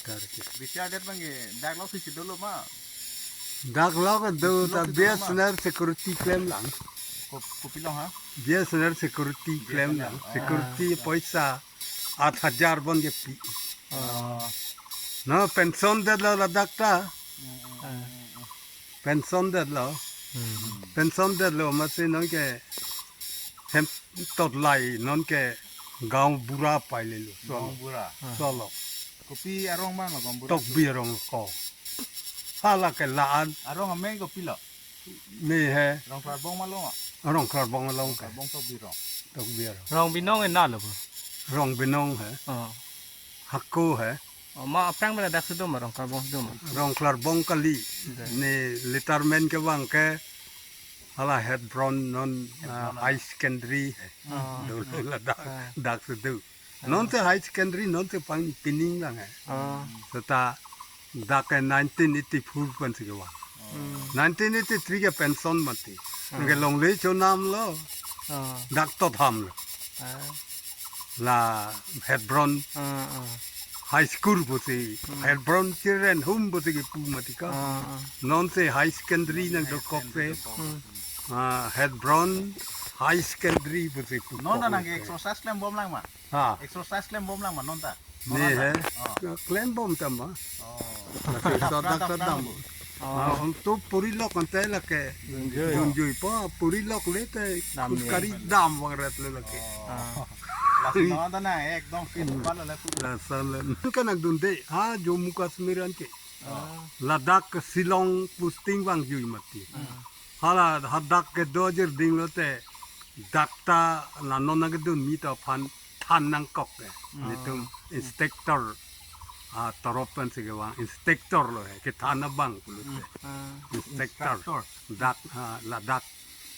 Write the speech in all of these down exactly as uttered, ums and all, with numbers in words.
Tar ke. Bichar det bang ke, dak lok si dolo ma. Dak lok do ta Lok si dolo ma. B S N L security klem lang. Ko-, kopi long ha? B S N L security klem B S N L, lang. Ah. Security poisa aat hajar bon kepi. Oh. No, pension det lo ladak ta. Mm, mm, Ah. mm, mm. Pension det lo. Hmm. Pension det lo masi non ke hem tot lai non ke gaon bura pai le lo. Gaon bura. Solo. Kopi arong ma lo gaon bura? Tokbi arong ko. Hala ke la-an. Arong ameng kopi lo? Me he. Rongklarbong ma long? Rongklarbong long ke. Rongklarbong Tokbi rong. Tokbi arong. Rong Binong ena lo bo? Rong Binong he. Oh. Hako he. Oh, ma aphrang bela dak si do ma, Rongklarbong si do ma? Rongklarbong kali. Dei. Ne letterman kevang ke hala Hebron non, Hebron ah, high secondary. Ah. Dolo ladak, ah, dak si do. Ah. Non si high secondary, non si pang pining lang he. Ah. Seta dak ke nineteen eighty-four pen si kevang. Hmm. Nineteen eighty-three ke pension mati. Ah. Nang ke longle chonam lo. Ah. Dak tot ham lo. Ah. La Hebron Ah, ah. High School pusi, Hmm. Hebron Children Home pusi kepu mati ko. Ah, ah. Non si high secondary nangdokok si. Hmm. Ah, Hebron High Secondary pusi pu Non ta kok nang ke. Exercise klem bom lang ma? Ha. Exercise klem bom lang ma non ta? Ne he. Oh. Klem bom ta ma. Oh. Lasi sodak ta dam. Oh. Ah, untuk puri lok ante lake. Dunjui. Dunjui po, puri lok le te Dam ni. Kari dam vang ret le lake. Oh. Ah. Lasi non ta na ekdom fit Hmm. palo le pu. Lason le. Kan nangdunde, ha, Jammu Kashmir anke. Ah. Ladak ke Shillong posting vangjui mati. Ah. Hala hadak kedo jirding lote dak ta la non nangkedun mi ta aphan than nangkok ke. Hmm. Netum inspector, ah, torop pen si kevang inspector lo he, kethan abang pulote. Hmm. Ah. Inspector. Inspector. Dak, ah, ladak,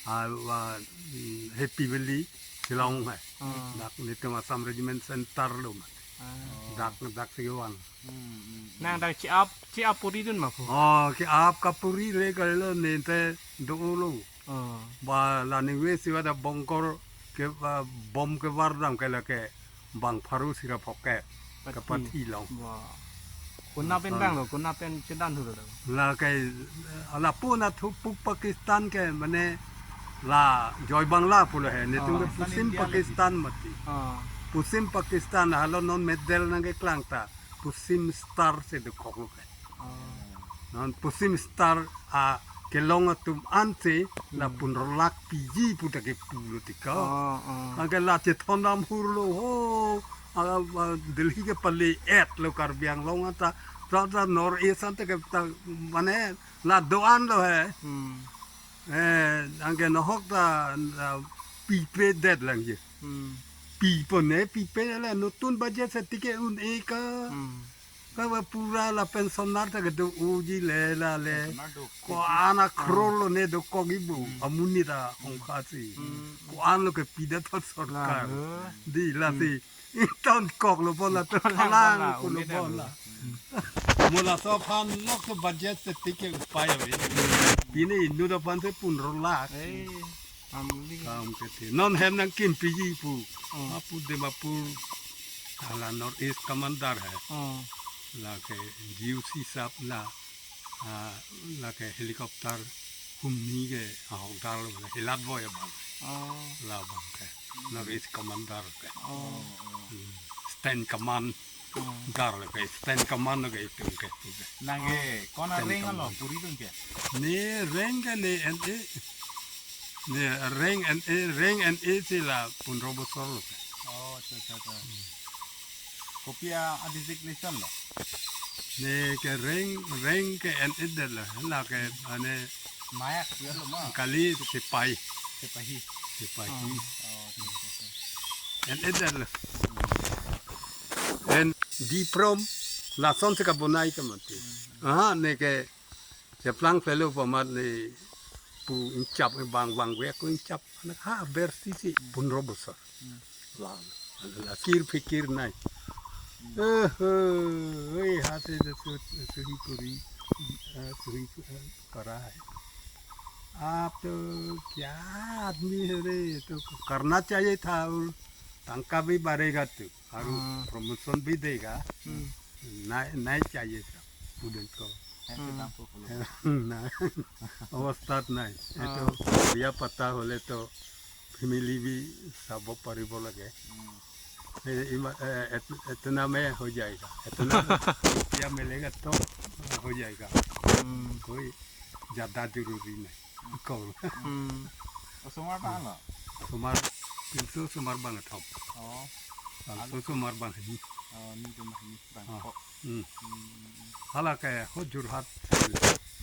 ah, wa, mm, Happy Valley, Shillong he. Hmm. Dak netum Assam Regiment Center lo ma. Ah. Dak, dak si kevang. Hmm, hmm, hmm. Nang dak chi-ap, chi-ap puri dun ma pu? Oh, chi-ap kapuri le kalilo ninte do lo. Oh. Ba la ningve si vada bongkor ke, ah, bom kevardam ke lake bang pharu sira phoket. Pati. Kepathi long. Wah. Kona pen Ah. bang lo, kona pen chedan thu lo. Lake, eh, lapu na thupuk Pakistan ke mane la Joy Bangla pulo he, netum ke Ah. Pusim Pakistan mati. Ah. Pusim Pakistan halo non medal nangkeklang ta. Pusim Star si dokok lo ke. Ah. Non Pusim Star akelong atum ansi la Hmm. punrolak piji pu ta kepu lo ti ko. Ah, ah. Anke la chethondam hur lo ho. Ah, ah, Delhi ke pale et lo Karbi Anglong anta. Pra pra North East anta ke ta mane la do-an lo he. Hmm. Eh, anke nohok ta, ah, pipe det langji. Hmm. Pipo ne, pipe le notun budget si tike un-e ka. Hmm. Ka ba pura la pensioner ta kedo uji le la le. Pensioner do. Ko-an a crore lo ne dokok ibu. Hmm. Amonit ta ongkha si. Hmm. Ko-an lo kepi det thot sorkar. La, eh. Dei lasi. Hmm. Ington kok lo bola to Palang kalang bola, ko lo uni dan bola. Mo laso aphan lok to budget si tike upai ave. Pini inut aphan si punrolak. Eh, amli. Kam kete. Non hem nangkim piji pu. Oh. Apu Dimapur. Hala North East Commander he. Oh. Lake G U C sab la. Ah, lake helicopter humni ke ahok dar lo, helat boy abang. Oh. Labang ke. North East Commander ke. Oh. Hmm. Stand Command Oh. dar lo ke. Stand Command lo ke itum ke. Nang ke, kona Stand rank alo, Command. Puri dun ke? Ne rank ke ne N A. Ne rank N A, rank N A si la pundro bosor lo ke. Oh, acha, acha, acha. Kopi a, a designation lo? Ne ke rank, rank ke N A det lo, lake ane Mayak ya lo ma? Kali sepai. Sepahi. Sepahi. Oh, oh, oke, oke, oke. N A det lo. And D prom lason si kabonai ke mati. Hmm. Aha, ne ke cheplang pelo pamat ne pu ingchap bang bang vek ko ingchap. Anak ha ber si si pundro bosor. Hmm. Lang. Ala kir phikir nai. Hmm. Eh, eh, eh, ha se de su, suhi puri, eh, suhi, eh, para hai. आप तो क्या आदमी है रे, तो करना चाहिए था और तंका भी बढ़ेगा तो, और हाँ। प्रमोशन भी देगा। Hmm. नहीं, नहीं चाहिए सब स्टूडेंट को। ऐसे काम को फॉलो। नहीं, अवस्था नहीं। ये तो हाँ। भैया पता होले तो फैमिली भी सब परिवार लगे। हम्म। ए, इमा-, ए, एत-, इतना में हो जाएगा, इतना रुपया मिलेगा तो हो जाएगा। हम्म। कोई ज्यादा जरूरी नहीं। Kol. Hmm. Oh, osomar bang lo? Osomar, pinso osomar bang athom. Oh. Bangso osomar bang hini. Oh, ni cuma ini bang. Oh. Hmm. Hmm. Hala ke ho Jorhat.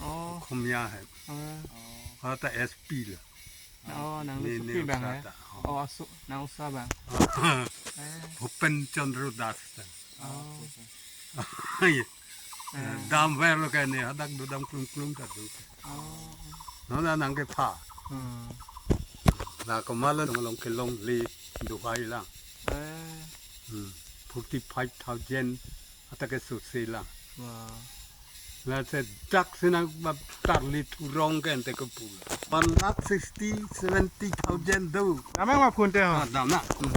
Oh. Khomia hai. Oh. Oh. Hala ta S P lo. Oh, nang S P bang hai. Oh, asu, nang usa bang. Eh. Bhupen Chandra Das ta. Oh. Iya. Eh. Dam ver lo kene, hadak do dam klung klung ta do. Oh. No na nang kepha. Hmm. Na komat lo long kelong le Dubai lang. Eh. Hmm. Forty five thousand ata ke suse lang. Wah. La se dak sinang ba tarli thurong ke ente ke pula. One lakh sixty, seventy thousand do. Damang ma phone te ho. Ah, dam na. Hmm.